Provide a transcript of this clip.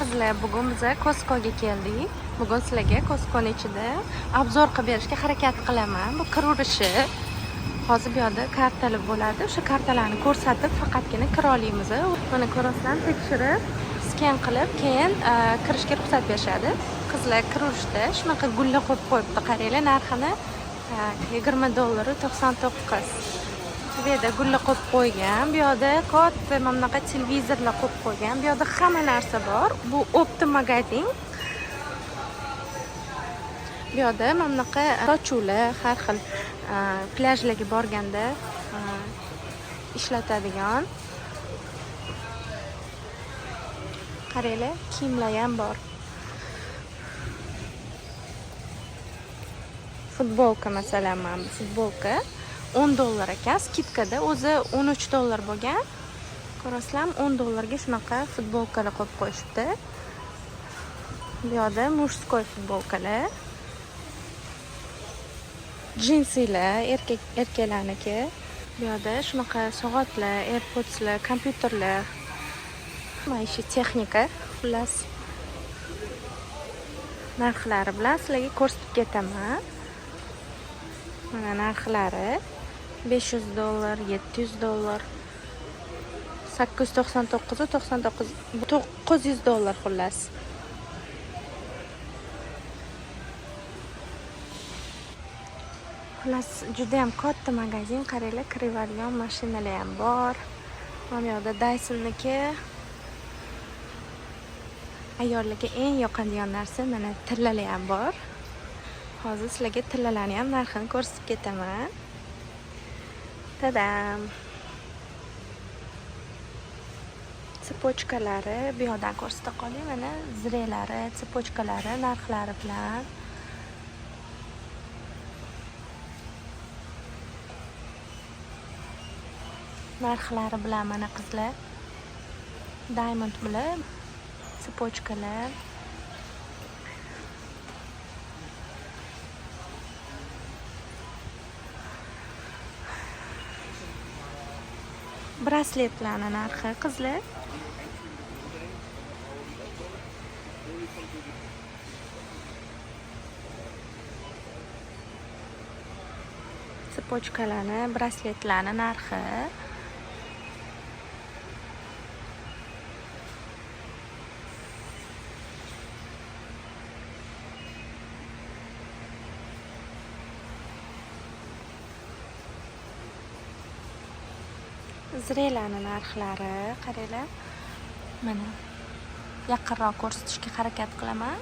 Qizlar, bugun biza Costco'ga keldik. Bugun sizlarga Costco'ning ichida обзор qilib berishga harakat qilaman. Bu kiraverishi. Hozir bu yoqda kartalar bo'ladi. O'sha kartalarni ko'rsatib faqatgina kira olamiz. Mana ko'rasizlar, tekshirib, skan qilib, keyin kirishga ruxsat berishadi. Qizlar kiraverishda shunaqa gullar qo'yib qo'yibdi. Qaranglar narxini. Tak, $20.99. Bu yerda gullar qo'yib qo'ygan, bu yoqda katta mana bunaqa televizorlar qo'yib qo'ygan. Bu yoqda hamma narsa bor. Bu оптом magazin. Bu yoqda mana bunaqa sochuvlar, har xil plyajlarga borganda ishlatadigan. Qaranglar, kiyimlar ham bor. Futbolka masalan, mana bu futbolka $10 ekan, скидка da o'zi $13 bo'lgan. Ko'rasizlarmi, $10 ga shunaqa futbolkalar qo'yib qo'yishibdi. Bu yoqda мужской futbolkalar. Jinsilar, erkaklarniki. Bu yoqda shunaqa soatlar, AirPodslar, kompyuterlar. Maishiy texnika, xullas. Narxlari bilan sizlarga ko'rsatib ketaman. Mana narxlari $500, $700, 899, 99, $900 xullas. Xullas, juda ham katta magazin, qaranglar, kiradigan mashinalar ham bor. Mana bu yoqda Dysonniki. Ayollarga eng yoqadigan narsa mana tillalar ham bor. Hozir sizlarga tillalarni ham narxini ko'rsatib ketaman. Tadam. Цепочка lari bu yoqdan ko'rsata qoling, mana zirelari, цепочка lari narxlari bilan. Narxlari bilan mana qizlar. Diamond bilan цепочка lar. Brasletlarni narxi qizlar. Цепочка larni, brasletlarni narxi. Zirelani narxlari qaranglar. Mana yaqinroq ko'rsatishga harakat qilaman.